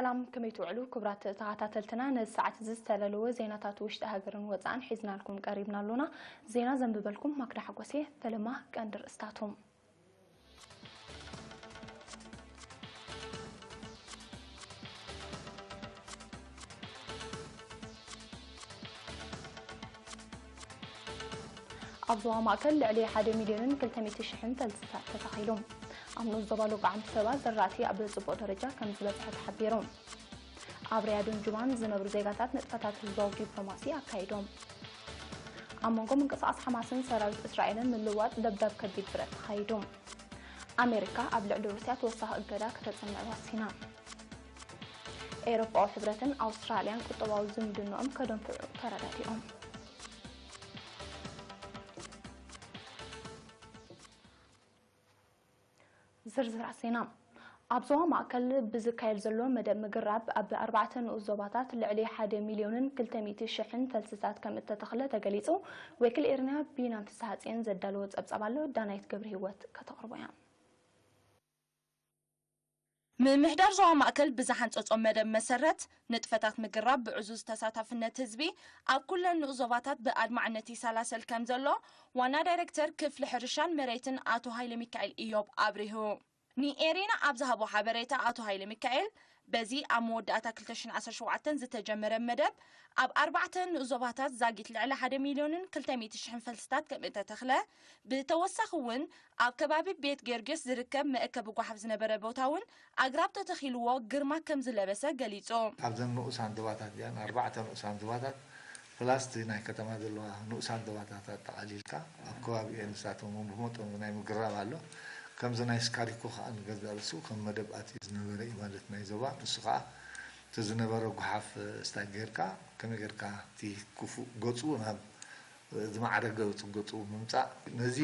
ሰላም፣ ከመይ ትውዕሉ ክቡራት ተኸታተልትና? ነዚ ሰዓት እዚ ዝተዳለወ ዜናታት ውሽጢ ሃገርን ወጻእን ሒዝናልኩም ቀሪብና ኣሎና። ዜና ዘንብበልኩም ማክዳ ሓጎሴ። ፈለማ ቀንዲ ርእስታቱ። ኣብ ዞባ ማእከል ልዕሊ ሓደ ሚልዮንን ክልተ ሚእቲ ሽሕን ፈልስታት ተተኺሉ። ኣብ ንኡስ ዞባ ሎጎ ዓንሰባ ዘራእቲ ኣብ ጽቡቕ ደረጃ ከም ዝበጽሐ ተሓቢሩ። ኣብ ሪያድን ጁባን ዝነብሩ ዜጋታት ንጥፈታት ህዝባዊ ዲፕሎማሲ ኣካይዶም። ኣብ መንጎ ምንቅስቓስ ሓማስን ሰራዊት እስራኤልን ምልውዋጥ ደብዳብ ከቢድ ብረት ተኻይዱ። ኣሜሪካ ኣብ ልዕሊ ሩስያ ተወሳኺ እገዳ ከተጽንዕ ወሲና። ኤውሮጳዊ ሕብረትን ኣውስትራልያን ቁጠባዊ ዝምድንኦም ከደንፍዑ ተረዳዲኦም። ዝርዝራት ዜና። ኣብ ዞባ ማእከል ብዝካየድ ዘሎ መደብ ምግራብ ኣብ ኣርባዕተ ንኡስ ዞባታት ልዕሊ ሓደ ሚልዮንን ክልተ ሚእቲ ሽሕን ፈልስታት ከም እተተኽለ ተገሊጹ። ወኪል ኤርና ቢናን ፍስሃጽዮን ዘዳለዎ ጸብጻብ ኣሎ፣ ዳናይት ገብረ ህይወት ከተቕርቦ እያ። ምምሕዳር ዞባ ማእከል ብዝሓንጸጾ መደብ መሰረት፣ ንጥፈታት ምግራብ ብዕዙዝ ተሳታፍነት ህዝቢ ኣብ ኩለን ንኡስ ዞባታት ብኣድማዕነት ይሰላሰል ከም ዘሎ ዋና ዳይሬክተር ክፍሊ ሕርሻን መሬትን ኣቶ ሃይለ ሚካኤል ኢዮብ ኣብሪሁ። ንኤሬና ኣብ ዝሃቦ ሓበሬታ ኣቶ ሃይለ ሚካኤል፣ በዚ ኣብ መወዳእታ ክልተ ሽሕን ዓሰርተ ሸውዓተን ዝተጀመረ መደብ፣ ኣብ ኣርባዕተ ንኡስ ዞባታት ዛጊት ልዕሊ ሓደ ሚልዮንን ክልተ ሚእቲ ሽሕን ፈልስታት ከም እተተኽለ፣ ብተወሳኺ እውን ኣብ ከባቢ ቤት ጊዮርጊስ ዝርከብ መእከቢ ጓሓፍ ዝነበረ ቦታ እውን ኣግራብ ተተኺልዎ ግርማ ከም ዝለበሰ ገሊጹ። ኣብዘን ንኡሳን ዞባታት እዚኣን፣ ኣርባዕተ ንኡሳን ዞባታት፣ ፕላስ እቲ ናይ ከተማ ዘለዋ ንኡሳን ዞባታት ኣጠቓሊልካ፣ ኣብ ከባቢኤን ንሳቶም እውን ብመጠኑ ናይ ምግራብ ኣሎ። ከምዚ ናይ ስካሪኮ ከኣ ንገዛእ ርእሱ ከም መደብ ኣትዩ ዝነበረ እዩ ማለት ናይ ዞባ። ንሱ ከኣ እቲ ዝነበረ ጓሓፍ ስታይ ጌርካ፣ ከመይ ጌርካ እቲ ክፉእ ገጹ ናብ ዝማዕረገ ገጹ ምምጻእ። ነዚ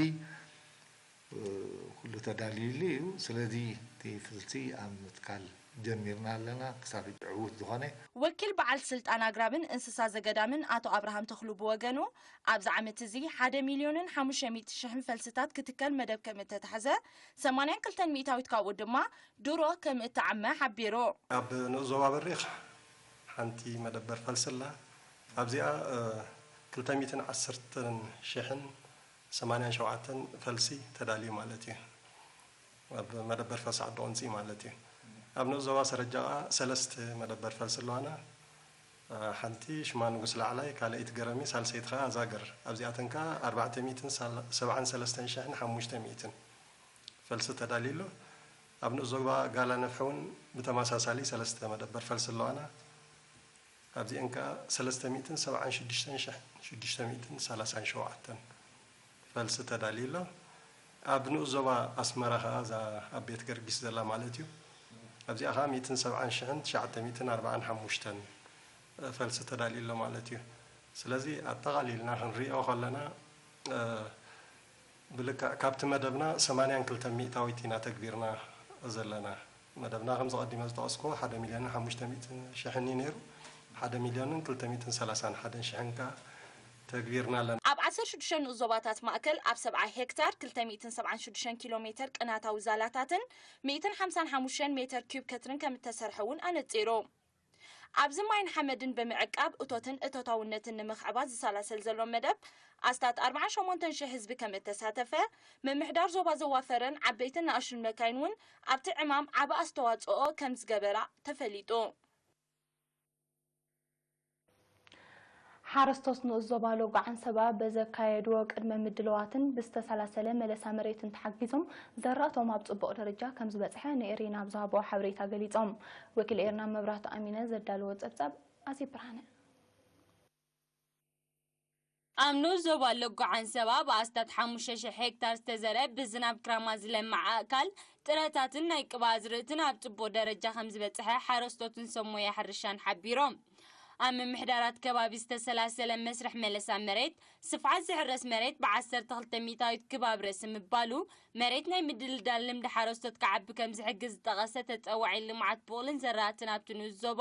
ኩሉ ተዳልዩሉ እዩ። ስለዚ እቲ ፈልሲ ኣብ ምትካል ጀሚርና ኣለና። ክሳብ ሕጂ ዕዉት ዝኾነ። ወኪል በዓል ስልጣን ኣግራብን እንስሳ ዘገዳምን ኣቶ ኣብርሃም ተኽሉ ብወገኑ፣ ኣብዚ ዓመት እዚ ሓደ ሚልዮንን ሓሙሽተ ሚእቲ ሽሕን ፈልስታት ክትከል መደብ ከም እተታሕዘ፣ ሰማንያን ክልተን ሚእታዊት ካብኡ ድማ ድሮ ከም እተዓመ ሓቢሩ። ኣብ ንኡስ ዞባ በሪኽ ሓንቲ መደበር ፈልሲ ኣላ። ኣብዚኣ፣ እ፣ ክልተ ሚእትን ዓሰርተን ሽሕን ሰማንያን ሸውዓተን ፈልሲ ተዳልዩ ማለት እዩ። ኣብ መደበር ፈልሲ ዓዲ ቁንጺ ማለት እዩ። ኣብ ንኡስ ዞባ ሰረጃ ኸኣ ሰለስተ መደበር ፈልሲ ኣለዋና። ሓንቲ ሽማ ንጉስ ላዕላይ፣ ካልኣይቲ ገረሚ፣ ሳልሰይቲ ኸኣ ዛግር። ኣብዚኣተን ከኣ ኣርባዕተ ሚእትን ሰብዓን ሰለስተን ሽሕን ሓሙሽተ ሚእትን ፈልሲ ተዳልዩ ኣሎ። ኣብ ንኡስ ዞባ ጋላ ነፍሒ እውን ብተመሳሳሊ ሰለስተ መደበር ፈልሲ ኣለዋና። ኣብዚአን ከኣ ሰለስተ ሚእትን ሰብዓን ሽዱሽተን ሽሕን ሽዱሽተ ሚእትን ሰላሳን ሸውዓተን ፈልሲ ተዳልዩ ኣሎ። ኣብ ንኡስ ዞባ ኣስመራ ከኣ እዛ ኣብ ቤት ገርጊስ ዘላ ማለት እዩ። ኣብዚኣ ከኣ ሚእትን ሰብዓን ሽሕን ትሽዓተ ሚእትን ኣርባዓን ሓሙሽተን ፈልሲ ተዳልዩ ኣሎ ማለት እዩ። ስለዚ ኣጠቓሊልና ክንሪኦ ከለና፣ እ፣ ብልክዕ ካብቲ መደብና ሰማንያን ክልተን ሚእታዊት ኢና ተግቢርና ዘለና። መደብና ከምዚ ቀዲመ ዝጠቐስኩዎ ሓደ ሚልዮንን ሓሙሽተ ሚእትን ሽሕን እዩ ነይሩ። ሓደ ሚልዮንን ክልተ ሚእትን ሰላሳን ሓደን ሽሕን ከኣ ተግቢርና ኣለና። ኣብ ዓሰርተ ሽዱሽተ ንኡስ ዞባታት ማእከል ኣብ ሰብዓ ሄክታር ክልተ ሚእትን ሰብዓን ሽዱሽተን ኪሎ ሜተር ቅናታዊ ዛላታትን ሚእትን ሓምሳን ሓሙሽተን ሜተር ኪዩብ ከትርን ከም እተሰርሐ እውን ኣነጺሩ። ኣብዚ ማይን ሓመድን ብምዕቃብ እቶትን እቶታውነትን ንምኽዕባት ዝሰላሰል ዘሎ መደብ ኣስታት ኣርባዓን ሸሞንተን ሽሕ ህዝቢ ከም እተሳተፈ፣ ምምሕዳር ዞባ ዘዋፈረን ዓበይትን ንኣሽቱን መካይን እውን ኣብቲ ዕማም ዓቢ ኣስተዋጽኦ ከም ዝገበራ ተፈሊጡ። ሓረስቶት ንኡስ ዞባ ሎጎ ዓንሰባ በዘካየድዎ ቅድመ ምድላዋትን ብዝተሰላሰለ መለሳ መሬትን ተሓጊዞም ዘራእቶም ኣብ ጽቡቕ ደረጃ ከም ዝበጽሐ ንኤሪና ኣብ ዝሃብዎ ሓበሬታ ገሊጾም። ወኪል ኤሪና መብራህቱ ኣሚነ ዘዳለዎ ጸብጻብ ኣዜብ ብርሃነ። ኣብ ንኡስ ዞባ ሎጎ ዓንሰባ ብኣስታት ሓሙሽተ ሽሕ ሄክታር ዝተዘርአ ብዝናብ ክራማት ዝለምዐ ኣእካል ጥረታትን ናይ ቅብኣ ኣዝርእትን ኣብ ጽቡቕ ደረጃ ከም ዝበጽሐ ሓረስቶትን ሰብ ሞያ ሕርሻን ሓቢሮም። ኣብ ምምሕዳራት ከባቢ ዝተሰላሰለ መስርሕ መለሳ መሬት፣ ስፍሓት ዝሕረስ መሬት ብዓሰርተ ክልተ ሚእታዊት ክባብ ርእሲ ምባሉ፣ መሬት ናይ ምድልዳል ልምዲ ሓረስቶት ክዓቢ ከም ዝሕግዝ ዝጠቐሰ ተጸዋዒ ልምዓት ቡቕልን ዘራእትን ኣብቲ ንኡስ ዞባ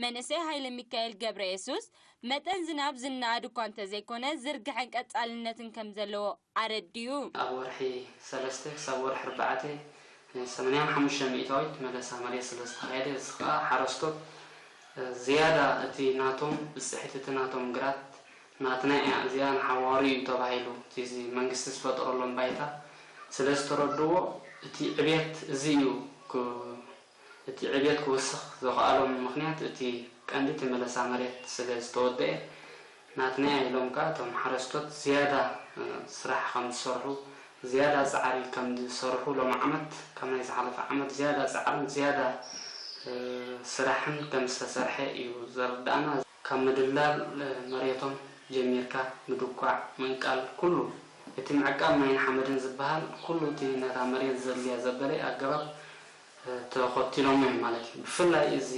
መንእሰይ ሃይለ ሚካኤል ገብረ የሱስ፣ መጠን ዝናብ ዝነኣድ እኳ እንተዘይኮነ፣ ዝርግሐን ቀጻልነትን ከም ዘለዎ ኣረዲኡ። ኣብ ወርሒ ሰለስተ ክሳብ ወርሒ ኣርባዕተ ሰማንያን ሓሙሽተን ሚእታዊት መለሳ መሬት ስለ ዝተኻየደ፣ እዚ ኸኣ ሓረስቶት፣ እ፣ ዝያዳ እቲ ናቶም ብጽሒት፣ እቲ ናቶም ግራት ናትና እያ፣ እዚኣ ንሓዋሩ እዩ ተባሂሉ፣ እቲ እዚ መንግስቲ ዝፈጠረሎም ባይታ ስለ ዝተረድዎ፣ እቲ ዕብየት እዚ እዩ ክ-፣ እቲ ዕብየት ክውስኽ ዘኽኣሎም ምኽንያት፣ እቲ ቀንዲ እቲ መለሳ መሬት ስለ ዝተወደአ፣ ናትና እያ ኢሎም ከኣ እቶም ሓረስቶት ዝያዳ፣ እ፣ ስራሕ ከም ዝሰርሑ፣ ዝያዳ ጻዕሪ ከም ዝሰርሑ፣ ሎም ዓመት ካብ ናይ ዝሓለፈ ዓመት ዝያዳ ጻዕርን ዝያዳ፣ እ፣ ስራሕን ከም ዝተሰርሐ እዩ ዘረድኣና። ካብ ምድልዳል፣ እ፣ መሬቶም ጀሚርካ፣ ምድኳዕ፣ ምንቃል፣ ኩሉ እቲ ምዕቃብ ማይን ሓመድን ዝበሃል ኩሉ እቲ ነታ መሬት ዘድልያ ዘበለ ኣገባብ፣ እ፣ ተኸቲሎሞ እዮም ማለት እዩ። ብፍላይ እዚ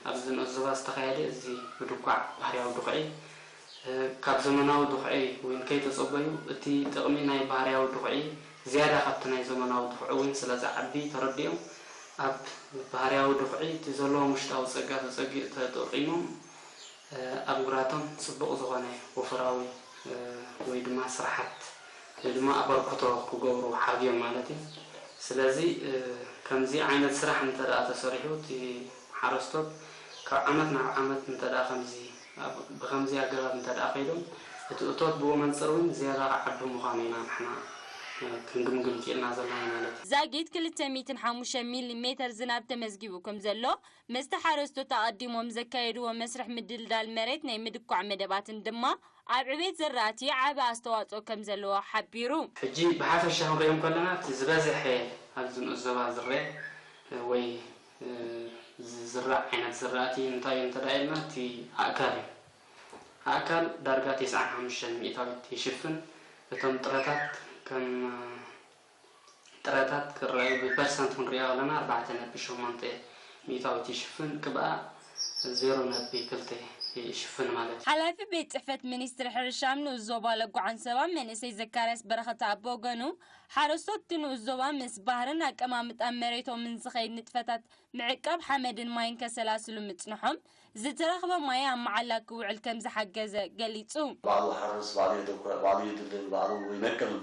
ኣብዚ ንኡስ ዞባ ዝተኻየደ እዚ ምድኳዕ ባህርያዊ ድኹዒ፣ እ፣ ካብ ዘመናዊ ድኹዒ እውን ከይተጸበዩ፣ እቲ ጥቕሚ ናይ ባህርያዊ ድኹዒ ዝያዳ ካብቲ ናይ ዘመናዊ ድኹዒ እውን ስለ ዝዓቢ ተረዲኦም፣ ኣብ ባህርያዊ ድኹዒ እቲ ዘለዎም ውሽጣዊ ጸጋ ተጸጊ-፣ ተጠቒሞም፣ እ፣ ኣብ ግራቶም ጽቡቕ ዝኾነ ወፈራዊ፣ እ፣ ወይ ድማ ስራሓት ወይ ድማ ኣበርክቶ ክገብሩ ሓግዮም ማለት እዩ። ስለዚ፣ እ፣ ከምዚ ዓይነት ስራሕ እንተ ደኣ ተሰሪሑ፣ እቲ ሓረስቶት ካብ ዓመት ናብ ዓመት እንተ ደኣ ከምዚ፣ ኣብ፣ ብኸምዚ ኣገባብ እንተ ደኣ ከይዶም፣ እቲ እቶት ብኡ መንጽር እውን ዝያዳ ክዓቢ ምዃኑ ኢና ንሕና፣ እ፣ ክንግምግም ክኢልና ዘለና ማለት እዩ። ዛጊት ክልተ ሚእትን ሓሙሽተ ሚሊ ሜተር ዝናብ ተመዝጊቡ ከም ዘሎ፣ ምስቲ ሓረስቶት ኣቐዲሞም ዘካየድዎ መስርሕ ምድልዳል መሬት ናይ ምድኳዕ መደባትን ድማ ኣብ ዕቤት ዘራእቲ ዓቢ ኣስተዋጽኦ ከም ዘለዎ ሓቢሩ። ሕጂ ብሓፈሻ ክንሪኦም ከለና፣ እቲ ዝበዝሐ ኣብዚ ንኡስ ዞባ ዝረአ ወይ፣ እ፣ ዝዝራእ ዓይነት ዝራእቲ እንታይ እዩ እንተ ደኣ ኢልና፣ እቲ ኣእካል እዩ። ኣእካል ዳርጋ ተስዓን ሓሙሽተን ሚእታዊት ይሽፍን። እቶም ጥረታት ከም፣ እ፣ ጥረታት ክረኣዩ ብፐርሰንት ክንሪኦ ከለና ኣርባዕተ ነጥቢ ሸሞንተ ሚእታዊት ይሽፍን፣ ክብኣ ዜሮ ነጥቢ ክልተ ይሽፍን ማለት እዩ። ሓላፊ ቤት ጽሕፈት ሚኒስትሪ ሕርሻ ኣብ ንኡስ ዞባ ለጉ ዓንሰባ መንእሰይ ዘካርያስ በረኸት ኣብ ወገኑ፣ ሓረስቶት እቲ ንኡስ ዞባ ምስ ባህርን ኣቀማምጣ መሬቶምን ዝኸይድ ንጥፈታት ምዕቃብ ሓመድን ማይን ከሰላስሉ ምጽንሖም፣ ዝተረኽበ ማይ ኣብ መዓላ ክውዕል ከም ዝሓገዘ ገሊጹ። ባዕሉ ይሓርስ፣ ባዕሉ የደኩዕ፣ ባዕሉ ይድልል፣ ባዕሉ ይነቅል፣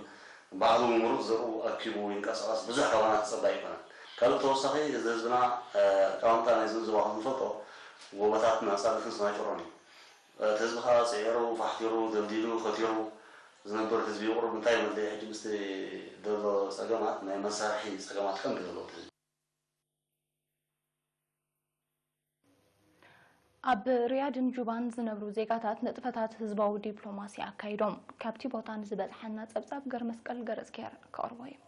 ባዕሉ ምሩፅ ዘርኡ ኣኪቡ ይንቀሳቐስ፣ ብዙሕ ካባና ክጸበ ኣይኮነን። ካልእ ተወሳኺ፣ እዚ ህዝብና፣ እ፣ ኣቀማምጣ ናይዚ ዞባ ከም ንፈልጦ፣ ጎቦታትን ኣጻድፍን ስናይ ጭሮን እዩ። እቲ ህዝቢ ከኣ ጽዒሩ፣ ፋሕቲሩ፣ ደልዲሉ፣ ከቲሩ ዝነብር ህዝቢ እዩ። ቁሩብ እንታይ መድለይ ሕጂ ምስቲ ዘሎ ጸገማት፣ ናይ መሳርሒ ጸገማት ቀንዲ ዘለዎ እቲ ህዝቢ። ኣብ ሪያድን ጁባን ዝነብሩ ዜጋታት ንጥፈታት ህዝባዊ ዲፕሎማሲ ኣካይዶም። ካብቲ ቦታ ንዝበጽሓና ጸብጻብ ገርመስቀል ገረጽጌር ከቕርቦ እዩ።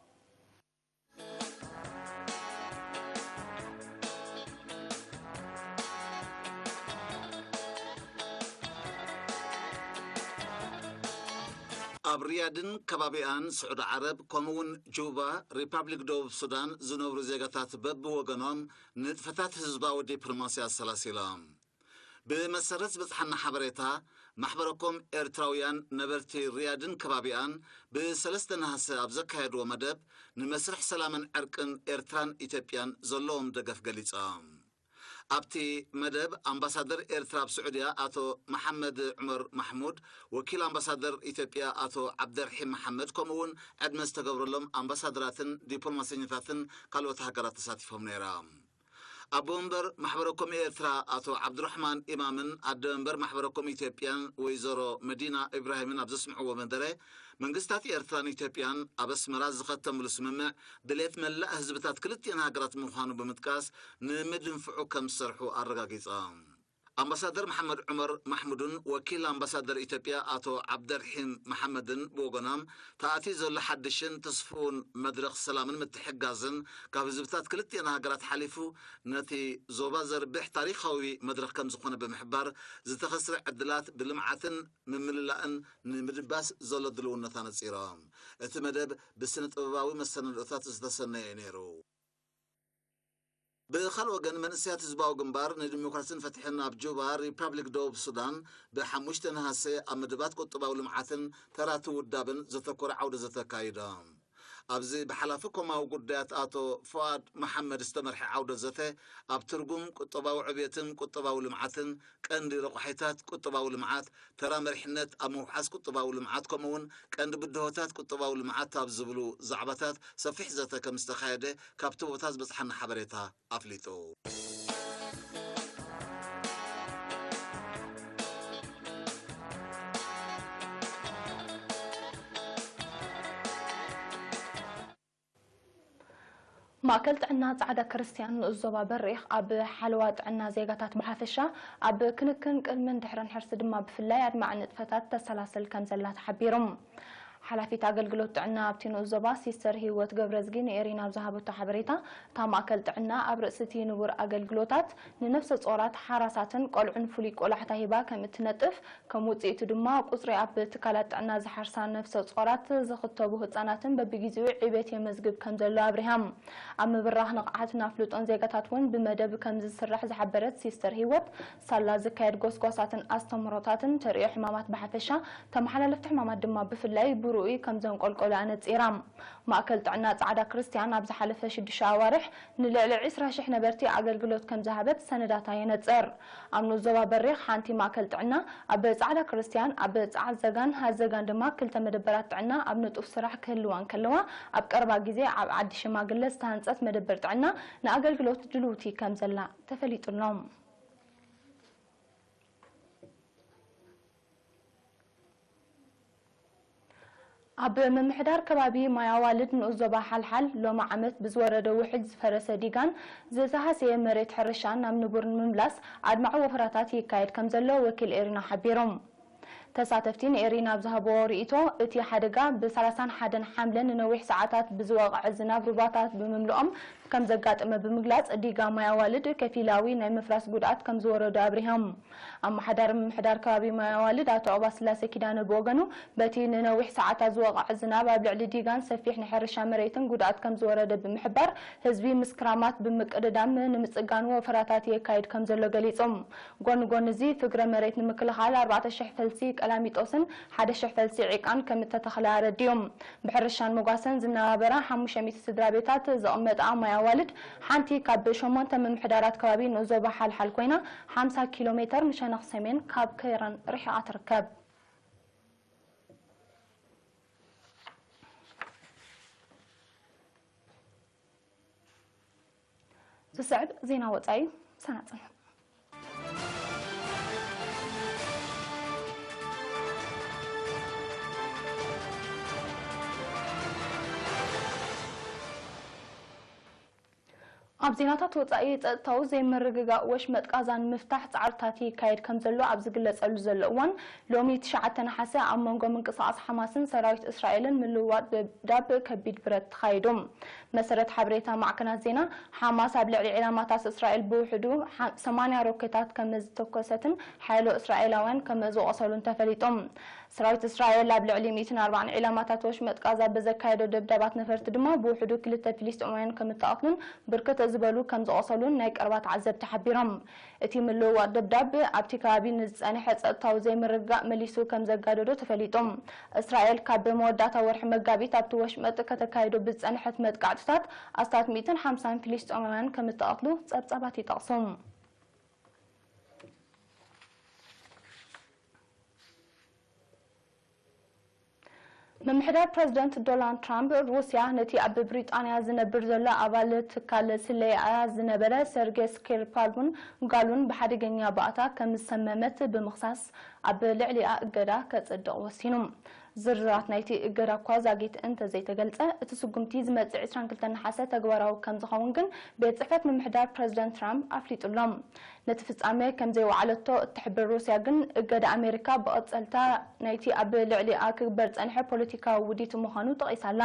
ኣብ ሪያድን ከባቢኣን፣ ስዑዲ ዓረብ፣ ከምኡውን ጁባ፣ ሪፓብሊክ ደቡብ ሱዳን ዝነብሩ ዜጋታት በብወገኖም ንጥፈታት ህዝባዊ ዲፕሎማሲ ኣሰላሲሎም። ብመሰረት ዝበጽሓና ሓበሬታ፣ ማሕበረኮም ኤርትራውያን ነበርቲ ሪያድን ከባቢኣን ብሰለስተ ነሃሰ ኣብ ዘካየድዎ መደብ፣ ንመስርሕ ሰላምን ዕርቅን ኤርትራን ኢትዮጵያን ዘለዎም ደገፍ ገሊጾም። ኣብቲ መደብ፣ ኣምባሳደር ኤርትራ ኣብ ስዑድያ ኣቶ መሓመድ ዑመር ማሕሙድ፣ ወኪል ኣምባሳደር ኢትዮጵያ ኣቶ ዓብደርሒም መሓመድ፣ ከምኡውን ዕድመ ዝተገብረሎም ኣምባሳደራትን ዲፕሎማሰኛታትን ካልኦት ሃገራት ተሳቲፎም ነይሮም። ኣቦ መንበር ማሕበረ ኮም ኤርትራ ኣቶ ዓብዱራሕማን ኢማምን ኣደ መንበር ማሕበረ ኮም ኢትዮጵያን ወይዘሮ መዲና ኢብራሂምን ኣብ ዘስምዕዎ መደረ፣ መንግስታት ኤርትራን ኢትዮጵያን ኣብ ኣስመራ ዝኸተምሉ ስምምዕ ድሌት መላእ ህዝብታት ክልቲኤን ሃገራት ምዃኑ ብምጥቃስ፣ ንምድንፍዑ ከም ዝሰርሑ ኣረጋጊጾም። ኣምባሳደር መሓመድ ዑመር ማሕሙድን ወኪል ኣምባሳደር ኢትዮጵያ ኣቶ ዓብደርሒም መሓመድን ብወገኖም፣ ተኣትዩ ዘሎ ሓድሽን ተስፍኡን መድረኽ ሰላምን ምትሕግጋዝን ካብ ህዝብታት ክልቲኤን ሃገራት ሓሊፉ ነቲ ዞባ ዘርብሕ ታሪኻዊ መድረኽ ከም ዝኾነ ብምሕባር፣ ዝተኸስረ ዕድላት ብልምዓትን ምምልላእን ንምድባስ ዘሎ ድልውነት ኣነጺሮም። እቲ መደብ ብስነ ጥበባዊ መሰናድኦታት ዝተሰነየ እዩ ነይሩ። ብኻልእ ወገን፣ መንእሰያት ህዝባዊ ግንባር ንዲሞክራስን ፍትሕን ኣብ ጁባ፣ ሪፓብሊክ ደቡብ ሱዳን፣ ብሓሙሽተ ነሃሰ ኣብ መደባት ቁጠባዊ ልምዓትን ተራቲ ውዳብን ዘተኮረ ዓውደ ዘተ ኣካይዶም። ኣብዚ ብሓላፊ ኮማዊ ጉዳያት ኣቶ ፉኣድ መሓመድ ዝተመርሐ ዓውደ ዘተ፣ ኣብ ትርጉም ቁጠባዊ ዕብየትን ቁጠባዊ ልምዓትን፣ ቀንዲ ረቋሒታት ቁጠባዊ ልምዓት፣ ተራ መሪሕነት ኣብ ምውሓስ ቁጠባዊ ልምዓት፣ ከምኡ'ውን ቀንዲ ብድሆታት ቁጠባዊ ልምዓት ኣብ ዝብሉ ዛዕባታት ሰፊሕ ዘተ ከም ዝተኻየደ ካብቲ ቦታ ዝበጽሓና ሓበሬታ ኣፍሊጡ። ማእከል ጥዕና ጻዕዳ ክርስትያን ንኡስ ዞባ በሪኽ ኣብ ሓለዋ ጥዕና ዜጋታት ብሓፈሻ፣ ኣብ ክንክን ቅድምን ድሕርን ሕርሲ ድማ ብፍላይ ኣድማዒ ንጥፈታት ተሰላስል ከም ዘላ ተሓቢሩ። ሓላፊት ኣገልግሎት ጥዕና ኣብቲ ንኡስ ዞባ ሲስተር ህይወት ገብረዝጊ ንኤሪና ኣብ ዝሃበቶ ሓበሬታ፣ እታ ማእከል ጥዕና ኣብ ርእሲ እቲ ንቡር ኣገልግሎታት ንነፍሰ ጾራት፣ ሓራሳትን ቆልዑን ፍሉይ ቆላሕታ ሂባ ከም እትነጥፍ፣ ከም ውጽኢቱ ድማ ቁጽሪ ኣብ ትካላት ጥዕና ዝሓርሳ ነፍሰ ጾራት፣ ዝኽተቡ ህጻናትን በብግዜኡ ዕብየት የመዝግብ ከም ዘሎ ኣብሪሃ። ኣብ ምብራኽ ንቕሓትን ኣፍልጦን ዜጋታት እውን ብመደብ ከም ዝስራሕ ዝሓበረት ሲስተር ህይወት፣ ሳላ ዝካየድ ጎስጓሳትን ኣስተምህሮታትን ተርእዮ ሕማማት ብሓፈሻ፣ ተመሓላለፍቲ ሕማማት ድማ ብፍላይ ብርኡይ ከም ዘንቆልቆሉ ኣነጺራ። ማእከል ጥዕና ጻዕዳ ክርስትያን ኣብ ዝሓለፈ ሽዱሽተ ኣዋርሕ ንልዕሊ ዕስራ ሽሕ ነበርቲ ኣገልግሎት ከም ዝሃበት ሰነዳታ የነጽር። ኣብ ንኡስ ዞባ በሪኽ ሓንቲ ማእከል ጥዕና ኣብ ጻዕዳ ክርስትያን፣ ኣብ ጻዕዘጋን ሃዘጋን ድማ ክልተ መደበራት ጥዕና ኣብ ንጡፍ ስራሕ ክህልዋ እንከለዋ፣ ኣብ ቀረባ ግዜ ኣብ ዓዲ ሽማግለ ዝተሃንጸት መደበር ጥዕና ንኣገልግሎት ድልውቲ ከም ዘላ ተፈሊጡ ኣሎ። ኣብ ምምሕዳር ከባቢ ማይ ኣዋልድ ንኡስ ዞባ ሓልሓል፣ ሎሚ ዓመት ብዝወረደ ውሕጅ ዝፈረሰ ዲጋን ዝተሃሰየ መሬት ሕርሻን ናብ ንቡር ንምምላስ ኣድማዒ ወፈራታት ይካየድ ከም ዘሎ ወኪል ኤሪና ሓቢሮም። ተሳተፍቲ ንኤሪና ኣብ ዝሃብዎ ርእይቶ፣ እቲ ሓደጋ ብ ሰላሳን ሓደን ሓምለ ንነዊሕ ሰዓታት ብዝወቕዐ ዝናብ ሩባታት ብምምልኦም ከም ዘጋጠመ ብምግላጽ፣ ዲጋ ማይ ኣዋልድ ከፊላዊ ናይ ምፍራስ ጉድኣት ከም ዝወረዶ ኣብሪሆም። ኣመሓዳሪ ምምሕዳር ከባቢ ማይ ኣዋልድ ኣቶ ዑባስላሴ ኪዳነ ብወገኑ፣ በቲ ንነዊሕ ሰዓታት ዝወቕዐ ዝናብ ኣብ ልዕሊ ዲጋን ሰፊሕ ናይ ሕርሻ መሬትን ጉድኣት ከም ዝወረደ ብምሕባር፣ ህዝቢ ምስ ክራማት ብምቅድዳም ንምጽጋን ወፈራታት የካይድ ከም ዘሎ ገሊጹ። ጎኒ ጎኒ እዚ፣ ፍግረ መሬት ንምክልኻል ኣርባዕተ ሽሕ ፈልሲ ቀላሚጦስን ሓደ ሽሕ ፈልሲ ዒቃን ከም እተተኽለ ኣረዲኡ። ብሕርሻን መጓሰን ዝነባበራ ሓሙሽተ ሚእቲ ስድራ ቤታት ዝቕመጣ ማይ ኣዋልድ፣ ሓንቲ ካብ ሸሞንተ ምምሕዳራት ከባቢ ንኡስ ዞባ ሓልሓል ኮይና፣ ሓምሳ ኪሎ ሜተር ንሸነኽ ሰሜን ካብ ከረን ርሒቓ ትርከብ። ዝስዕብ ዜና ወጻኢ፣ ሰናጽን። ኣብ ዜናታት ወጻኢ፣ ጸጥታዊ ዘይምርግጋእ ወሽመጥ ቃዛ ንምፍታሕ ጻዕርታት ይካየድ ከም ዘሎ ኣብ ዝግለጸሉ ዘሎ እዋን፣ ሎሚ ትሽዓተ ነሓሰ ኣብ መንጎ ምንቅስቓስ ሓማስን ሰራዊት እስራኤልን ምልውዋጥ ደብዳብ ከቢድ ብረት ተኻይዱ። መሰረት ሓበሬታ ማዕከናት ዜና፣ ሓማስ ኣብ ልዕሊ ዒላማታት እስራኤል ብውሕዱ ሓ-፣ ሰማንያ ሮኬታት ከም ዝተኮሰትን ሓያሎ እስራኤላውያን ከም ዝቖሰሉን ተፈሊጡ። ሰራዊት እስራኤል ኣብ ልዕሊ ሚእትን ኣርባዓን ዒላማታት ወሽመጥ ቃዛ ብዘካየዶ ደብዳባት ነፈርቲ ድማ ብውሕዱ ክልተ ፍልስጤማውያን ከም እተቐትሉን ብርክት ዝበሉ ከም ዝቖሰሉን ናይ ቀረባ ተዓዘብቲ ሓቢሮም። እቲ ምልውዋጥ ደብዳብ ኣብቲ ከባቢ ንዝጸንሐ ጸጥታዊ ዘይምርግጋእ መሊሱ ከም ዘጋደዶ ተፈሊጡ። እስራኤል ካብ መወዳእታ ወርሒ መጋቢት ኣብቲ ወሽመጥ ከተካይዶ ብዝጸንሐት መጥቃዕትታት ኣስታት ሚእትን ሓምሳን ፍልስጤማውያን ከም እተቐትሉ ጸብጻባት ይጠቕሱ። ምምሕዳር ፕረዚደንት ዶናልድ ትራምፕ፣ ሩስያ ነቲ ኣብ ብሪጣንያ ዝነብር ዘሎ ኣባል ትካል ስለያ ዝነበረ ሰርጌ ስክሪፓልን ጓሉን ብሓደገኛ ባእታ ከም ዝሰመመት ብምኽሳስ፣ ኣብ ልዕሊኣ እገዳ ከጽድቕ ወሲኑ። ዝርዝራት ናይቲ እገዳ እኳ ዛጊት እንተዘይተገልጸ፣ እቲ ስጉምቲ ዝመጽእ ዕስራን ክልተን ነሓሰ ተግባራዊ ከም ዝኸውን ግን ቤት ጽሕፈት ምምሕዳር ፕረዚደንት ትራምፕ ኣፍሊጡ ኣሎ። ነቲ ፍጻመ ከም ዘይወዓለቶ እትሕብር ሩስያ ግን፣ እገዳ ኣሜሪካ ብቐጸልታ ናይቲ ኣብ ልዕሊኣ ክግበር ዝጸንሐ ፖለቲካዊ ውዲት ምዃኑ ጠቒሳ ኣላ።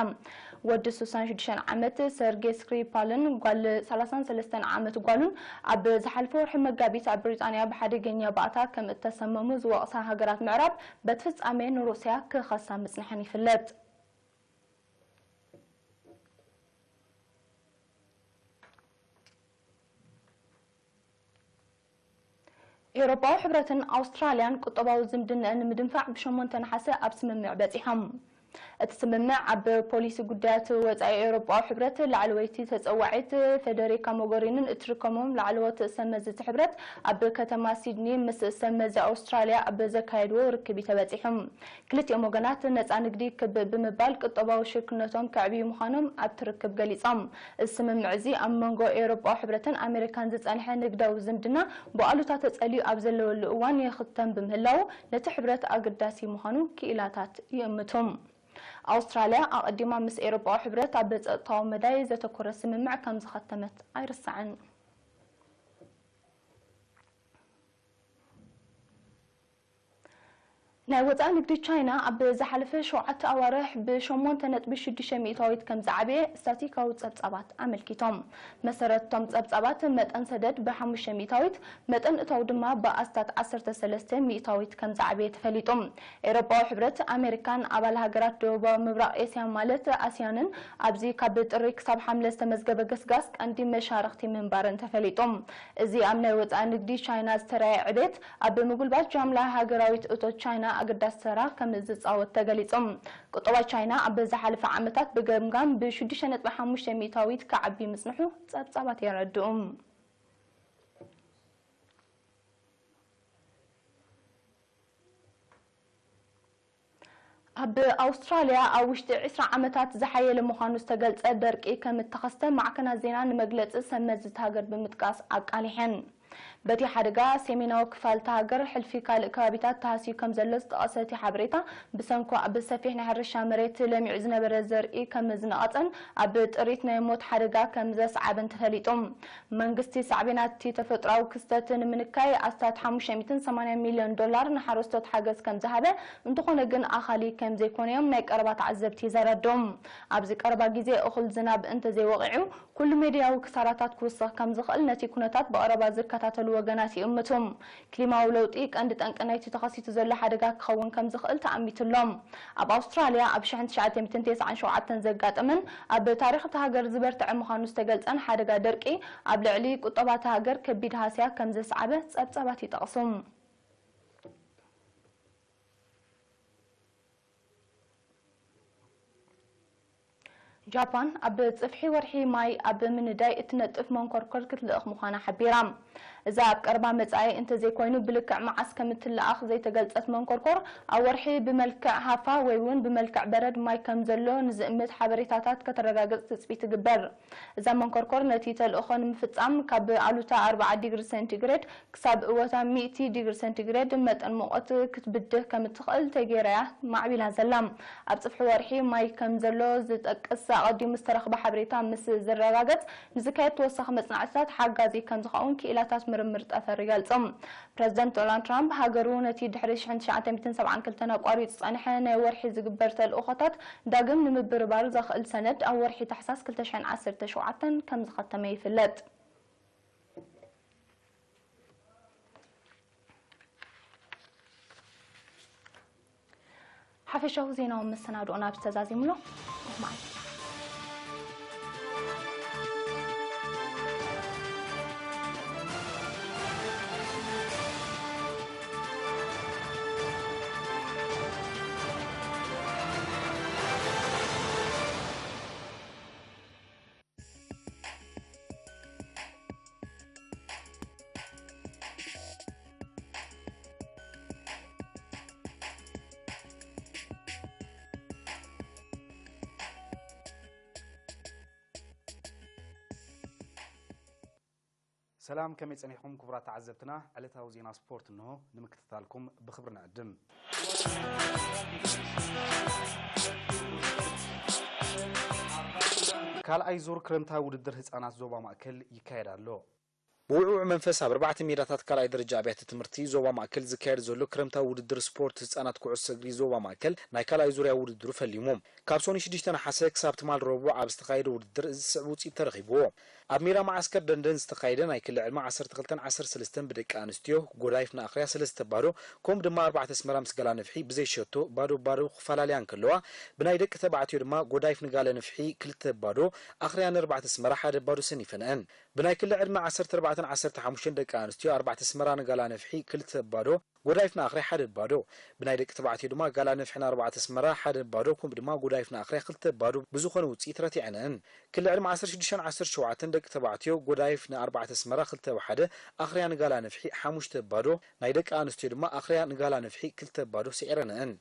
ወዲ ስሳን ሽዱሽተን ዓመት ሰርጌ ስክሪፓልን ጓል ሰላሳን ሰለስተን ዓመት ጓሉን ኣብ ዝሓለፈ ወርሒ መጋቢት ኣብ ብሪጣንያ ብሓደገኛ ባእታ ከም እተሰመሙ ዝወቕሳ ሃገራት ምዕራብ፣ በቲ ፍጻሜ ንሩስያ ክኸሳ ምጽንሐን ይፍለጥ። ኤውሮጳዊ ሕብረትን ኣውስትራልያን ቁጠባዊ ዝምድናኣን ንምድንፋዕ ብሸሞንተ ነሓሰ ኣብ ስምምዕ በጺሖም። እቲ ስምምዕ ኣብ ፖሊሲ ጉዳያት ወጻኢ ኤውሮጳዊ ሕብረት ላዕለወይቲ ተጸዋዒት ፌደሪካ ሞጎሪንን እትርከሞም ላዕለዎት ሰመዝቲ ሕብረት ኣብ ከተማ ሲድኒ ምስ ሰመዚ ኣውስትራልያ ኣብ ዘካየድዎ ርክብ እዩ ተበጺሑ። ክልቲኦም ወገናት ነጻ ንግዲ ክብ ብምባል ቁጠባዊ ሽርክነቶም ከዕብዩ ምዃኖም ኣብቲ ርክብ ገሊጾም። እዚ ስምምዕ እዚ ኣብ መንጎ ኤውሮጳዊ ሕብረትን ኣሜሪካን ዝጸንሐ ንግዳዊ ዝምድና ብኣሉታ ተጸልዩ ኣብ ዘለወሉ እዋን ይኽተም ብምህላዉ ነቲ ሕብረት ኣገዳሲ ምዃኑ ክኢላታት ይእምቱ። ኣውስትራልያ ኣቐዲማ ምስ ኤውሮጳዊ ሕብረት ኣብ ጸጥታዊ መዳይ ዘተኮረ ስምምዕ ከም ዝኸተመት ኣይርሳዕን። ናይ ወፃኢ ንግዲ ቻይና ኣብ ዝሓለፈ ሸውዓተ ኣዋርሕ ብሸሞንተ ነጥቢ ሽዱሽተ ሚእታዊት ከም ዝዓበየ ስታቲካዊ ፀብፃባት ኣመልኪቶም። መሰረት እቶም ፀብፃባት መጠን ሰደድ ብሓሙሽተ ሚእታዊት፣ መጠን እታው ድማ ብኣስታት ዓሰርተ ሰለስተ ሚእታዊት ከም ዝዓበየ ተፈሊጡ። ኤውሮጳዊ ሕብረት፣ ኣሜሪካን ኣባል ሃገራት ደቡባዊ ምብራቕ ኤስያ ማለት ኣስያንን ኣብዚ ካብ ጥሪ ክሳብ ሓምለ ዝተመዝገበ ገስጋስ ቀንዲ መሻርኽቲ ምንባረን ተፈሊጡ። እዚ ኣብ ናይ ወፃኢ ንግዲ ቻይና ዝተረኣየ ዕቤት ኣብ ምጉልባት ጃምላ ሃገራዊት እቶት ቻይና ኣገዳሲ ተራ ከም ዝፃወት ተገሊፁ። ቁጠባ ቻይና ኣብ ዝሓለፈ ዓመታት ብገምጋም ብሽዱሽተ ነጥቢ ሓሙሽተ ሚእታዊት ክዓቢ ምፅንሑ ፀብፃባት የረድኡ። ኣብ ኣውስትራልያ ኣብ ውሽጢ ዕስራ ዓመታት ዝሓየለ ምዃኑ ዝተገልጸ ደርቂ ከም እተኸስተ ማዕከናት ዜና ንመግለጺ ሰመዝቲ ሃገር ብምጥቃስ ኣቃሊሐን። በቲ ሓደጋ ሰሜናዊ ክፋል እታ ሃገር ሕልፊ ካልእ ከባቢታት ተሃስዩ ከም ዘሎ ዝጠቐሰ እቲ ሓበሬታ፣ ብሰንኩ ኣብ ሰፊሕ ናይ ሕርሻ መሬት ለሚዑ ዝነበረ ዘርኢ ከም ዝነቐጸን ኣብ ጥሪት ናይ ሞት ሓደጋ ከም ዘስዓበን ተፈሊጡ። መንግስቲ ሳዕቤናት እቲ ተፈጥሮኣዊ ክስተት ንምንካይ ኣስታት ሓሙሽተ ሚእትን ሰማንያን ሚልዮን ዶላር ንሓረስቶት ሓገዝ ከም ዝሃበ፣ እንተኾነ ግን ኣኻሊ ከም ዘይኮነ እዮም ናይ ቀረባ ተዓዘብቲ ዘረድኡ። ኣብዚ ቀረባ ግዜ እኹል ዝናብ እንተዘይወቒዑ፣ ኩሉ ሜድያዊ ክሳራታት ክውስኽ ከም ዝኽእል ነቲ ኩነታት ብቐረባ ዝከታተሉ ወገናት ይእምቱ። ክሊማዊ ለውጢ ቀንዲ ጠንቂ ናይቲ ተኸሲቱ ዘሎ ሓደጋ ክኸውን ከም ዝኽእል ተኣሚቱ ኣሎ። ኣብ ኣውስትራልያ ኣብ ሽሕን ትሽዓተ ሚእትን ተስዓን ሸውዓተን ዘጋጠመን ኣብ ታሪኽ እታ ሃገር ዝበርትዐ ምዃኑ ዝተገልጸን ሓደጋ ደርቂ ኣብ ልዕሊ ቁጠባ እታ ሃገር ከቢድ ሃስያ ከም ዘስዓበ ጸብጻባት ይጠቕሱ። ጃፓን ኣብ ጽፍሒ ወርሒ ማይ ኣብ ምንዳይ እትነጥፍ መንኮርኮር ክትልእኽ ምዃና ሓቢራ። እዛ ኣብ ቀረባ መጻኢ እንተዘይኮይኑ ብልክዕ መዓስ ከም እትለኣኽ ዘይተገልጸት መንኮርኮር፣ ኣብ ወርሒ ብመልክዕ ሃፋ ወይ እውን ብመልክዕ በረድ ማይ ከም ዘሎ ንዝእምት ሓበሬታታት ከተረጋግጽ ትጽቢት ትግበር። እዛ መንኮርኮር ነቲ ተልእኾ ንምፍጻም ካብ ኣሉታ ኣርብዓ ዲግሪ ሴንቲግሬድ ክሳብ እወታ ሚእቲ ዲግሪ ሴንቲግሬድ መጠን ሙቐት ክትብድህ ከም እትኽእል ተገይራ እያ ማዕቢላ ዘላ። ኣብ ጽፍሒ ወርሒ ማይ ከም ዘሎ ዝጠቅስ ኣቐዲሙ ዝተረኽበ ሓበሬታ ምስ ዝረጋገጽ፣ ንዝካየድ ተወሳኺ መጽናዕትታት ሓጋዚ ከም ዝኸውን ክኢላታት ምርምር ጠፈር ይገልጹ። ፕረዚደንት ዶናልድ ትራምፕ ሃገሩ ነቲ ድሕሪ ሽሕን ትሽዓተ ሚእትን ሰብዓን ክልተን ኣቋሪጹ ዝጸንሐ ናይ ወርሒ ዝግበር ተልእኾታት ዳግም ንምብርባር ዘኽእል ሰነድ ኣብ ወርሒ ታሕሳስ ክልተ ሽሕን ዓሰርተ ሸውዓተን ከም ዝኸተመ ይፍለጥ። ሓፈሻዊ ዜናዊ መሰናድኦና ኣብዚ ተዛዚሙ ኣሎ። ርሑቕ መዓልቲ። ሰላም፣ ከመይ ጸኒሕኩም ክቡራት ተዓዘብትና? ዕለታዊ ዜና ስፖርት እንሆ ንምክትታልኩም ብኽብሪ ንዕድም። ካልኣይ ዙር ክረምታዊ ውድድር ህጻናት ዞባ ማእከል ይካየድ ኣሎ። ብውዕውዕ መንፈስ ኣብ ኣርባዕተ ሜዳታት ካልኣይ ደረጃ ኣብያተ ትምህርቲ ዞባ ማእከል ዝካየድ ዘሎ ክረምታዊ ውድድር ስፖርት ህጻናት ኩዕሶ እግሪ ዞባ ማእከል ናይ ካልኣይ ዙርያ ውድድሩ ፈሊሙ። ካብ ሶኒ ሽዱሽተ ነሓሰ ክሳብ ትማል ረቡዕ ኣብ ዝተኻየደ ውድድር እዚ ዝስዕብ ውጽኢት ተረኺብዎ። ኣብ ሜዳ መዓስከር ደንደን ዝተኻየደ ናይ ክሊ ዕድመ ዓሰርተ ክልተን ዓሰርተ ሰለስተን ብደቂ ኣንስትዮ፣ ጎዳይፍ ንኣኽርያ ሰለስተ ባዶ፣ ከምኡ ድማ ኣርባዕተ ኣስመራ ምስ ጋላ ነፍሒ ብዘይ ሸቶ ባዶ ባዶ ክፈላለያ እንከለዋ፣ ብናይ ደቂ ተባዕትዮ ድማ ጎዳይፍ ንጋለ ነፍሒ ክልተ ባዶ፣ ኣኽርያ ንኣርባዕተ ኣስመራ ሓደ ባዶ ሰኒፈንአን። ብናይ ክሊ ዕድመ ዓሰርተ ኣርባዕተ ዓሰርተ ሓሙሽተ ደቂ ኣንስትዮ ኣርባዕተ ኣስመራ ንጋላ ነፍሒ ክልተ ባዶ፣ ጎዳይፍ ንኣኽርያ ሓደ ባዶ። ብናይ ደቂ ተባዕትዮ ድማ ጋላ ነፍሒ ንኣርባዕተ ኣስመራ ሓደ ባዶ፣ ከምኡ ድማ ጎዳይፍ ንኣኽርያ ክልተ ባዶ ብዝኾነ ውፅኢት ረቲዐንአን። ክሊ ዕድመ ዓሰርተ ሽዱሽተን ዓሰርተ ሸውዓተን ደቂ ተባዕትዮ ጎዳይፍ ንኣርባዕተ ኣስመራ ክልተ ብሓደ፣ ኣኽርያ ንጋላ ነፍሒ ሓሙሽተ ባዶ፣ ናይ ደቂ ኣንስትዮ ድማ ኣኽርያ ንጋላ ነፍሒ ክልተ ባዶ ስዒረንአን።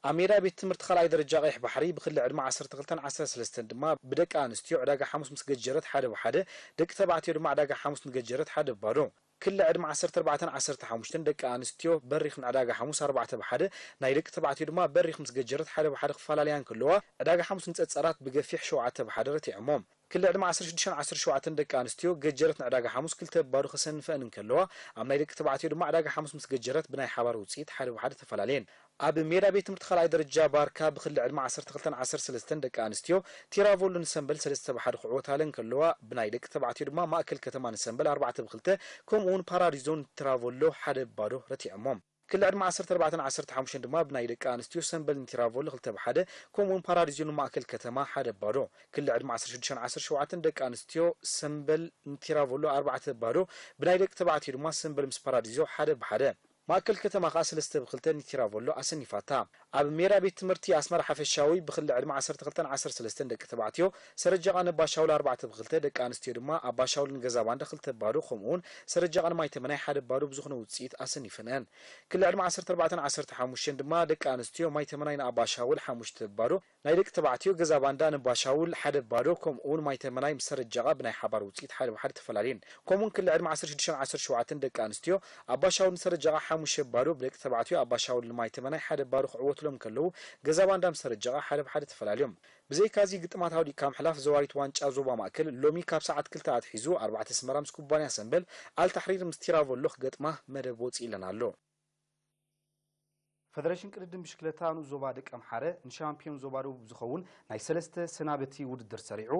ኣብ ሜዳ ቤት ትምህርቲ ካልኣይ ደረጃ ቀይሕ ባሕሪ ብክሊ ዕድመ ዓሰርተ ክልተን ዓሰርተ ሰለስተን ድማ ብደቂ ኣንስትዮ ዕዳጋ ሓሙስ ምስ ገጀረት ሓደ ብሓደ፣ ደቂ ተባዕትዮ ድማ ዕዳጋ ሓሙስ ንገጀረት ሓደ ባዶ። ክሊ ዕድመ ዓሰርተ ኣርባዕተን ዓሰርተ ሓሙሽተን ደቂ ኣንስትዮ በሪኽ ንዕዳጋ ሓሙስ ኣርባዕተ ብሓደ፣ ናይ ደቂ ተባዕትዮ ድማ በሪኽ ምስ ገጀረት ሓደ ብሓደ ክፈላለያ እንከለዋ፣ ዕዳጋ ሓሙስ ንጸጸራት ብገፊሕ ሸውዓተ ብሓደ ረቲዖሞ። ክሊ ዕድመ ዓሰርተ ሽዱሽተን ዓሰርተ ሸውዓተን ደቂ ኣንስትዮ ገጀረት ንዕዳጋ ሓሙስ ክልተ ባዶ ከሰንፈአን እንከለዋ፣ ኣብ ናይ ደቂ ተባዕትዮ ድማ ዕዳጋ ሓሙስ ምስ ገጀረት ብናይ ሓባር ውጽኢት ሓደ ብሓደ ተፈላለየን። ኣብ ሜዳ ቤት ትምህርቲ ካልኣይ ደረጃ ባርካ ብክሊ ዕድመ ዓሰርተ ክልተን ዓሰርተ ሰለስተን ደቂ ኣንስትዮ ቲራቮሎ ንሰምበል ሰለስተ ብሓደ ክዕወታለን ከለዋ፣ ብናይ ደቂ ተባዕትዮ ድማ ማእከል ከተማ ንሰምበል ኣርባዕተ ብክልተ፣ ከምኡ እውን ፓራዲዞ ንቲራቮሎ ሓደ ባዶ ረቲዖሞም። ክሊ ዕድመ ዓሰርተ ኣርባዕተን ዓሰርተ ሓሙሽተን ድማ ብናይ ደቂ ኣንስትዮ ሰምበል ንቲራቮሎ ክልተ ብሓደ፣ ከምኡ እውን ፓራዲዞ ንማእከል ከተማ ሓደ ባዶ። ክሊ ዕድመ ዓሰርተ ሽዱሽተን ዓሰርተ ሸውዓተን ደቂ ኣንስትዮ ሰምበል ንቲራቮሎ ኣርባዕተ ባዶ፣ ብናይ ደቂ ተባዕትዮ ድማ ሰምበል ምስ ፓራዲዞ ሓደ ብሓደ። ማእከል ከተማ ከኣ ሰለስተ ብክልተ ንቲራቮሎ ኣሰኒፋታ። ኣብ ሜዳ ቤት ትምህርቲ ኣስመራ ሓፈሻዊ ብክሊ ዕድመ ዓሰርተ ክልተን ዓሰርተ ሰለስተን ደቂ ተባዕትዮ ሰረጀቓ ነባሻውል ኣርባዕተ ብክልተ፣ ደቂ ኣንስትዮ ድማ ኣባሻውል ንገዛ ባንዳ ክልተ ባዶ፣ ከምኡውን ሰረጀቓ ንማይ ተመናይ ሓደ ባዶ ብዝኾነ ውጽኢት ኣሰኒፈንአን። ክሊ ዕድመ ዓሰርተ ኣርባዕተን ዓሰርተ ሓሙሽተን ድማ ደቂ ኣንስትዮ ማይ ተመናይ ንኣባሻውል ሓሙሽተ ባዶ፣ ናይ ደቂ ተባዕትዮ ገዛ ባንዳ ንባሻውል ሓደ ባዶ፣ ከምኡውን ማይ ተመናይ ምስ ሰረጀቓ ብናይ ሓባር ውጽኢት ሓደ ብሓደ ተፈላለየን። ከምኡውን ክሊ ዕድመ ዓሰርተ ሽዱሽተን ዓሰርተ ሸውዓተን ደቂ ኣንስትዮ ኣባሻውል ንሰረጀቓ ሓሙሽተ ባዶ፣ ብደቂ ተባዕትዮ ኣባሻውል ንማይ ተመናይ ሓደ ባዶ ክዕወትሎም ከለዉ፣ ገዛ ባንዳ ምስ ሰረጀቓ ሓደ ብሓደ ተፈላለዮም። ብዘይካዚ ግጥማት ኣውዲቕካ ምሕላፍ ዘዋሪት ዋንጫ ዞባ ማእከል ሎሚ ካብ ሰዓት ክልተ ኣትሒዙ ኣርባዕተ ኣስመራ ምስ ኩባንያ ሰምበል፣ ኣልታሕሪር ምስ ቲራቮሎ ክገጥማ መደብ ወጺእለን ኣሎ። ፈደሬሽን ቅድድም ብሽክለታ ንኡስ ዞባ ደቀምሓረ ንሻምፒዮን ዞባ ደቡብ ዝኸውን ናይ ሰለስተ ሰናብቲ ውድድር ሰሪዑ።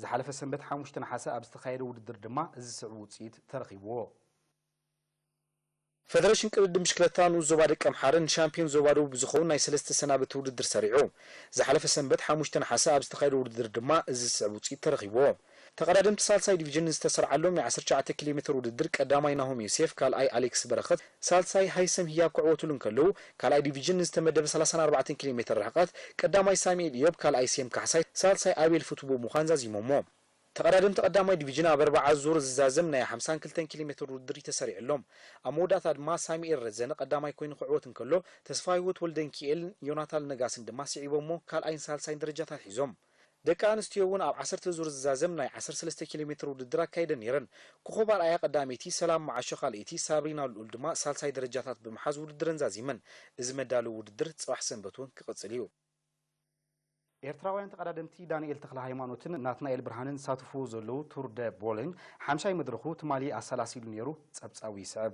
ዝሓለፈ ሰንበት ሓሙሽተ ነሓሰ ኣብ ዝተኻየደ ውድድር ድማ እዚ ዝስዕብ ውፅኢት ተረኺብዎ። ፈደሬሽን ቅድድም ብሽክለታ ንኡስ ዞባ ደቀምሓረ ንሻምፒዮን ዞባ ደቡብ ዝኸውን ናይ ሰለስተ ሰናብቲ ውድድር ሰሪዑ። ዝሓለፈ ሰንበት ሓሙሽተ ነሓሰ ኣብ ዝተኻየደ ውድድር ድማ እዚ ዝስዕብ ውፅኢት ተረኺብዎ። ተቐዳደምቲ ሳልሳይ ዲቪዥን ዝተሰርዓሎም ናይ ዓሰርተ ትሽዓተ ኪሎ ሜትር ውድድር ቀዳማይ ናሆም ዮሴፍ፣ ካልኣይ ኣሌክስ በረኸት፣ ሳልሳይ ሃይሰም ህያብ ክዕወቱሉ እንከለዉ፣ ካልኣይ ዲቪዥን ንዝተመደበ ሰላሳን ኣርባዕተን ኪሎ ሜትር ርሕቀት ቀዳማይ ሳሙኤል ኢዮብ፣ ካልኣይ ሴም ካሕሳይ፣ ሳልሳይ ኣቤል ፍቱ ብምዃን ዛዚሞሞ። ተቐዳደምቲ ቀዳማይ ዲቪዥን ኣብ ኣርብዓ ዙር ዝዛዘም ናይ ሓምሳን ክልተን ኪሎ ሜትር ውድድር እዩ ተሰሪዕሎም። ኣብ መወዳእታ ድማ ሳሙኤል ረዘነ ቀዳማይ ኮይኑ ክዕወት እንከሎ፣ ተስፋ ህይወት ወልደንኪኤልን ዮናታን ነጋስን ድማ ስዒቦሞ ካልኣይን ሳልሳይን ደረጃታት ሒዞም። ደቂ ኣንስትዮ እውን ኣብ ዓሰርተ ዙር ዝዛዘም ናይ ዓሰርተ ሰለስተ ኪሎ ሜትር ውድድር ኣካይደን ነይረን። ኮኾብ ኣርኣያ ቀዳመይቲ፣ ሰላም መዓሾ ካልኣይቲ፣ ሳብሪና ልኡል ድማ ሳልሳይ ደረጃታት ብምሓዝ ውድድረን ዛዚመን። እዚ መዳለዊ ውድድር ጽባሕ ሰንበት እውን ክቕጽል እዩ። ኤርትራውያን ተቐዳደምቲ ዳንኤል ተኽለ ሃይማኖትን ናትናኤል ብርሃንን ዝሳተፍዎ ዘለዉ ቱር ደ ቦሎኝ ሓምሻይ መድረኹ ትማሊ ኣሰላሲሉ ነይሩ። ጸብጻቡ ይስዕብ።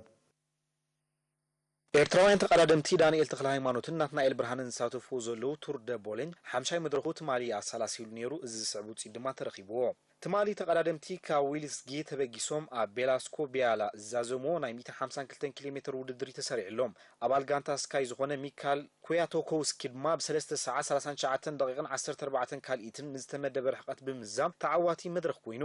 ኤርትራውያን ተቐዳደምቲ ዳንኤል ተኽለ ሃይማኖትን ናትናኤል ብርሃንን ዝሳተፍዎ ዘለዉ ቱር ደ ቦሎኝ ሓምሻይ መድረኹ ትማሊ ኣሰላሲሉ ነይሩ። እዚ ዝስዕብ ውፅኢት ድማ ተረኺብዎ። ትማሊ ተቐዳደምቲ ካብ ዊልስጌ ተበጊሶም ኣብ ቤላስኮ ቢያላ ዝዛዘምዎ ናይ ሚእትን ሓምሳን ክልተን ኪሎ ሜትር ውድድር እዩ ተሰሪዕሎም። ኣባል ጋንታ ስካይ ዝኾነ ሚካል ኩያቶኮውስኪ ድማ ብሰለስተ ሰዓት ሰላሳን ትሽዓተን ደቂቕን ዓሰርተ ኣርባዕተን ካልኢትን ንዝተመደበ ርሕቐት ብምዝዛም ተዓዋቲ መድረኽ ኮይኑ።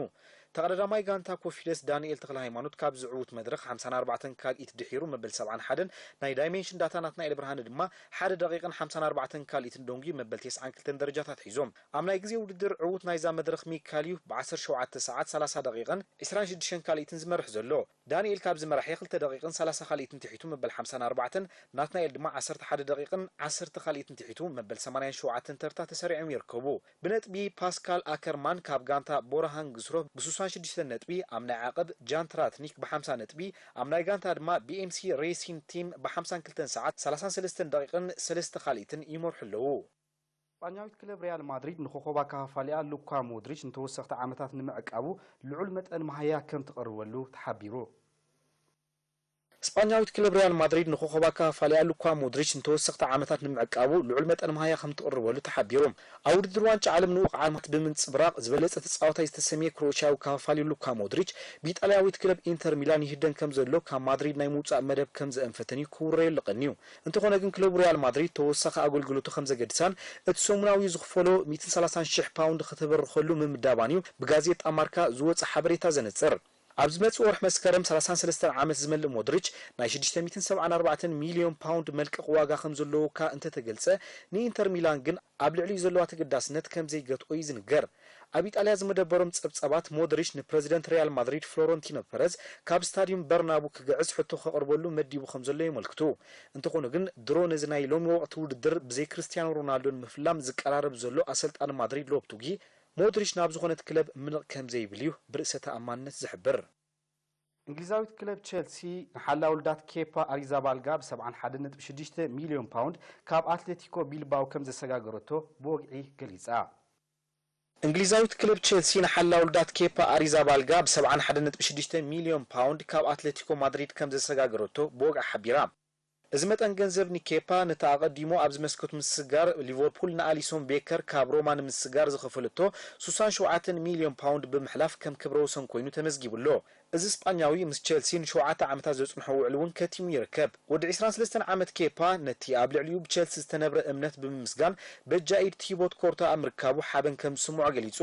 ተቐዳዳማይ ጋንታ ኮፊደስ ዳንኤል ተኽለ ሃይማኖት ካብዚ ዕዉት መድረኽ ሓምሳን ኣርባዕተን ካልኢት ድሒሩ መበል ሰብዓን ሓደን፣ ናይ ዳይሜንሽን ዳታ ናትናኤል ብርሃነ ድማ ሓደ ደቂቕን ሓምሳን ኣርባዕተን ካልኢትን ደንጉዩ መበል ተስዓን ክልተን ደረጃታት ሒዞም። ኣብ ናይ ግዜ ውድድር ዕዉት ናይዛ መድረኽ ሚካል እዩ ብ ዓሰርተ ሸውዓተ ሰዓት ሰላሳ ደቂቕን ዕስራን ሽዱሽተን ካልኢትን ዝመርሕ ዘሎ። ዳንኤል ካብዚ መራሒ ክልተ ደቂቕን ሰላሳ ካልኢትን ትሒቱ መበል ሓምሳን ኣርባዕተን፣ ናትናኤል ድማ ዓሰርተ ሓደ ደቂቕን ዓሰርተ ካልኢትን ትሒቱ መበል ሰማንያን ሸውዓተን ተርታ ተሰሪዖም ይርከቡ። ብነጥቢ ፓስካል ኣከርማን ካብ ጋንታ ቦራሃን ግስሮ ብስሳን ሽዱሽተን ነጥቢ፣ ኣብ ናይ ዓቐብ ጃን ትራትኒክ ብሓምሳ ነጥቢ፣ ኣብ ናይ ጋንታ ድማ ቢ ኤም ሲ ሬሲን ቲም ብሓምሳን ክልተን ሰዓት ሰላሳን ሰለስተን ደቂቕን ሰለስተ ካልኢትን ይመርሑ ኣለዉ። ስጳኛዊት ክለብ ሪያል ማድሪድ ንኾኾብ ኣከፋፋሊኣ ሉካ ሞድሪች ንተወሰኽቲ ዓመታት ንምዕቃቡ ልዑል መጠን መሃያ ከም ትቕርበሉ ተሓቢሩ። ስጳኛዊት ክለብ ሪያል ማድሪድ ንኾኾብ ኣከፋፋሊኣ ሉካ ሞድሪች ንተወሰኽቲ ዓመታት ንምዕቃቡ ልዑል መጠን መሃያ ከም ትቕርበሉ ተሓቢሩ። ኣብ ውድድር ዋንጫ ዓለም ንኡቕ ዓመት ብምንጽብራቕ ዝበለጸ ተጻዋታይ ዝተሰምየ ክሮኤሽያዊ ኣከፋፋሊ ሉካ ሞድሪች ብኢጣልያዊት ክለብ ኢንተር ሚላን ይህደን ከም ዘሎ ካብ ማድሪድ ናይ ምውጻእ መደብ ከም ዘእንፈተን እዩ ክውረየሉ ቀንዩ። እንተኾነ ግን ክለቡ ሪያል ማድሪድ ተወሳኺ ኣገልግሎቱ ከም ዘገድሳን እቲ ሰሙናዊ ዝኽፈሎ ሚእትን ሰላሳን ሽሕ ፓውንድ ከተበርኸሉ ምምዳባን እዩ ብጋዜጣ ማርካ ዝወጸ ሓበሬታ ዘነጽር። ኣብ ዝመጽእ ወርሒ መስከረም ሰላሳን ሰለስተን ዓመት ዝመልእ ሞድሪች፣ ናይ ሽዱሽተ ሚእትን ሰብዓን ኣርባዕተን ሚልዮን ፓውንድ መልቀቕ ዋጋ ከም ዘለዎ እኳ እንተተገልጸ፣ ንኢንተር ሚላን ግን ኣብ ልዕሊኡ ዘለዋ ተገዳስነት ከም ዘይገትኦ እዩ ዝንገር። ኣብ ኢጣልያ ዝመደበሮም ጸብጻባት፣ ሞድሪች ንፕረዚደንት ሪያል ማድሪድ ፍሎረንቲኖ ፐረዝ ካብ ስታድዩም በርናቡ ክግዕዝ ሕቶ ከቕርበሉ መዲቡ ከም ዘሎ የመልክቱ። እንተኾነ ግን፣ ድሮ ነዚ ናይ ሎሚ ወቕቲ ውድድር ብዘይ ክርስቲያኖ ሮናልዶ ንምፍላም ዝቀራረብ ዘሎ ኣሰልጣኒ ማድሪድ ሎፕቱጊ፣ ሞድሪች ናብ ዝኾነት ክለብ ምንቕ ከም ዘይብል እዩ ብርእሰ ተኣማንነት ዝሕብር። እንግሊዛዊት ክለብ ቸልሲ ንሓላው ልዳት ኬፓ ኣሪዛባልጋ ብ ሰብዓን ሓደን ነጥቢ ሽዱሽተ ሚልዮን ፓውንድ ካብ ኣትሌቲኮ ቢልባው ከም ዘሰጋገረቶ ብወግዒ ገሊጻ። እንግሊዛዊት ክለብ ቸልሲ ንሓላው ልዳት ኬፓ ኣሪዛባልጋ ብ ሰብዓን ሓደን ነጥቢ ሽዱሽተ ሚልዮን ፓውንድ ካብ ኣትሌቲኮ ማድሪድ ከም ዘሰጋገረቶ ብወግዒ ሓቢራ። እዚ መጠን ገንዘብ ንኬፓ፣ ነቲ ኣቐዲሙ ኣብዚ መስኮት ምስጋር ሊቨርፑል ንኣሊሶን ቤከር ካብ ሮማ ንምስጋር ዝኸፈለቶ ስሳን ሸውዓተን ሚልዮን ፓውንድ ብምሕላፍ ከም ክብረ ወሰን ኮይኑ ተመዝጊቡ ኣሎ። እዚ ስጳኛዊ ምስ ቸልሲ ንሸውዓተ ዓመታት ዘጽንሖ ውዕል እውን ከቲሙ ይርከብ። ወዲ ዕስራን ሰለስተን ዓመት ኬፓ ነቲ ኣብ ልዕሊኡ ብቸልሲ ዝተነብረ እምነት ብምምስጋን፣ በጃ ኢድ ቲቦት ኮርታ ኣብ ምርካቡ ሓበን ከም ዝስምዖ ገሊጹ።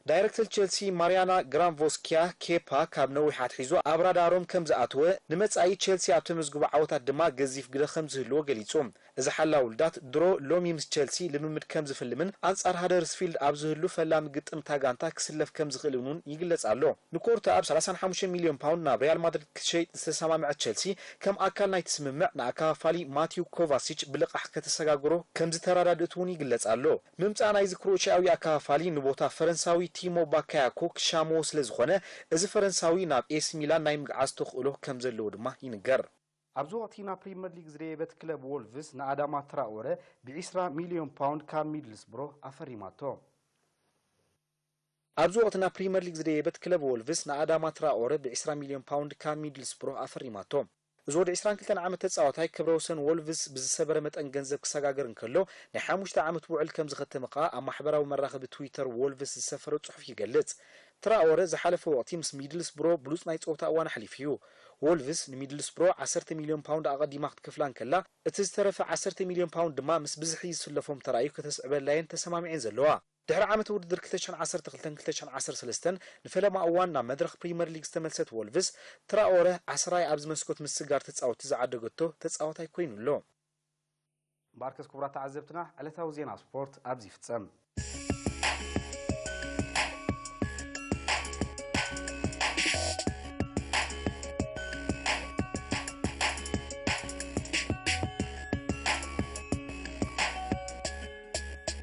ዳይረክተር ቸልሲ ማሪያና ግራንቮስኪያ፣ ኬፓ ካብ ነዊሕ ኣትሒዙ ኣብ ራዳሮም ከም ዝኣተወ፣ ንመጻኢ ቸልሲ ኣብ ተመዝግቦ ዓወታት ድማ ገዚፍ ግደ ከም ዝህልዎ ገሊጹ። እዚ ሓላው ልዳት ድሮ ሎሚ ምስ ቸልሲ ልምምድ ከም ዝፍልምን ኣንጻር ሃደርስፊልድ ኣብ ዝህሉ ፈላሚ ግጥም እታ ጋንታ ክስለፍ ከም ዝኽእልን እውን ይግለጽ ኣሎ። ንኮርታ ኣብ ሰላሳን ሓሙሽተን ሚልዮን ፓውንድ ናብ ሪያል ማድሪድ ክትሸይጥ ዝተሰማምዐት ቸልሲ፣ ከም ኣካል ናይቲ ስምምዕ ንኣከፋፋሊ ማቲው ኮቫሲች ብልቓሕ ከተሰጋግሮ ከም ዝተረዳድእት እውን ይግለጽ ኣሎ። ምምጻእ ናይዚ ክሮኤሽያዊ ኣከፋፋሊ ንቦታ ፈረንሳዊ ቲሞ ባካያኮ ክሻመዎ ስለ ዝኾነ፣ እዚ ፈረንሳዊ ናብ ኤሲ ሚላን ናይ ምግዓዝ ተኽእሎ ከም ዘለዎ ድማ ይንገር። ኣብዚ ወቕቲ ናብ ፕሪምየር ሊግ ዝደየበት ክለብ ዎልቭስ ንኣዳማ ትራኦረ ብ ዕስራ ሚልዮን ፓውንድ ካብ ሚድልስብሮ ኣፈሪማቶ። ኣብዚ ወቕቲ ናብ ፕሪምየር ሊግ ዝደየበት ክለብ ዎልቭስ ንኣዳማ ትራኦረ ብ ዕስራ ሚልዮን ፓውንድ ካብ ሚድልስብሮ ኣፈሪማቶ። እዚ ወዲ ዕስራን ክልተን ዓመት ተጻዋታይ ክብረ ወሰን ዎልቭስ ብዝሰበረ መጠን ገንዘብ ክሰጋገር እንከሎ፣ ናይ ሓሙሽተ ዓመት ውዕል ከም ዝኸተመ ከኣ ኣብ ማሕበራዊ መራኸቢ ትዊተር ዎልቭስ ዝሰፈረ ጽሑፍ ይገልጽ። ትራኦረ ዝሓለፈ ወቕቲ ምስ ሚድልስብሮ ብሉጽ ናይ ጸወታ እዋን ኣሕሊፉ እዩ። ዎልቭስ ንሚድልስብሮ ዓሰርተ ሚልዮን ፓውንድ ኣቐዲማ ክትከፍላ እንከላ፣ እቲ ዝተረፈ ዓሰርተ ሚልዮን ፓውንድ ድማ ምስ ብዝሒ ዝስለፎም ተራእዩ ከተስዕበላየን ተሰማሚዐን ዘለዋ። ድሕሪ ዓመተ ውድድር ክልተ ሽሕን ዓሰርተ ክልተን ክልተ ሽሕን ዓሰርተ ሰለስተን ንፈለማ እዋን ናብ መድረኽ ፕሪምየር ሊግ ዝተመልሰት ዎልቭስ፣ ትራኦረ ዓስራይ ኣብዚ መስኮት ምስጋር ተጻወትቲ ዝዓደገቶ ተጻዋታይ ኮይኑ ኣሎ። እምበኣርከስ ክቡራት ተዓዘብትና፣ ዕለታዊ ዜና ስፖርት ኣብዚ ይፍጸም።